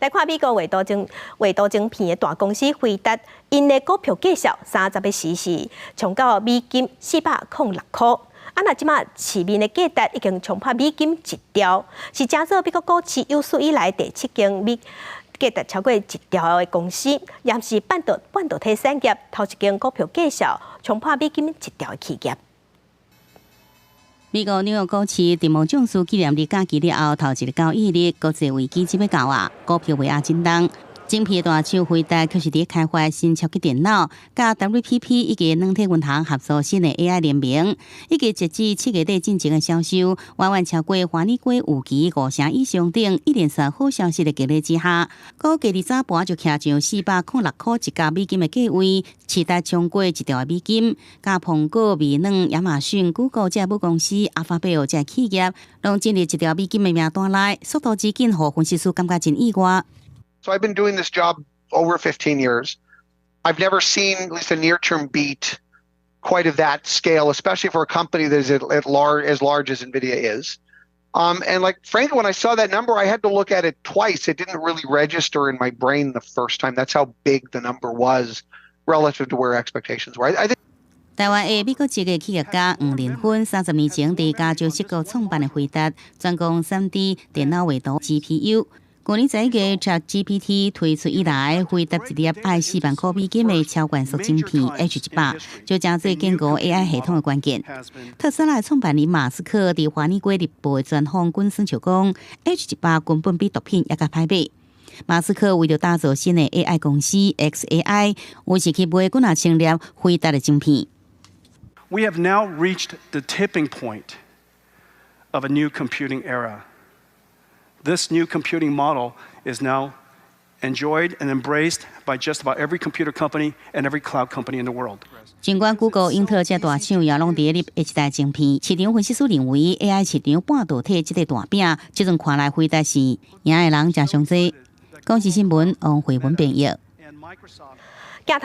來看美國畫圖晶片的大公司輝達，𪜶的股票價數30日時衝到美金406塊。啊，若這馬市面的價值已經衝破美金一兆，是成做美國股市有史以來第七間美價值超過一兆的公司，也是半導體產業頭一間股票價數衝破美金一兆的企業。美國紐約股市佇摩將士紀念日假期了後，頭一個交易日，國際危機這欲到啊，股票賣壓震動。晶片大廠輝達卻是佇開發新超級電腦，佮 WPP 以及軟體銀行合作新的 AI 聯盟，以及截至7月底進前的銷售，遠遠超過華爾街預期五成以上等一連串好消息的激勵之下，股價佇早盤就徛上406塊一角美金的價位，市值衝過一兆美金。佮蘋果、微軟、亞馬遜、Google 這母公司、阿法貝爾這企業，攏進入一兆美金的名單內，速度之緊，予分析師感覺真意外。 So I've been doing this job over 15 years. I've never seen at least a near-term beat quite of that scale, especially for a company that is as large as NVIDIA is. And like, frankly, when I saw that number, I had to look at it twice. It didn't really register in my brain the first time. That's how big the number was relative to where expectations were. I think 台灣的美國籍的企業家黃仁勳，30年前佇加州矽谷創辦的輝達，專攻3D 電腦畫圖 GPU。去年11月，ChatGPT 推出以來，輝達一粒愛4萬塊美金的超高速晶片 H100，就成做建構 AI 系統的關鍵。特斯拉創辦人馬斯克佇華爾街日報的專訪滾耍笑講，H100根本比毒品猶較歹買。馬斯克為著打造新的 AI 公司 xAI，有時去買幾若千粒輝達的晶片。 We have now reached the tipping point of a new computing era. This new computing model is now enjoyed and embraced by just about every computer company and every cloud company in the world. 儘管 Google、英特爾這大廠也攏佇咧立 H 代晶片，市場分析師認為 AI 市場半導體這個大餅，這陣看來輝達是贏的人誠上濟。公視新聞王慧文編譯。鏡頭。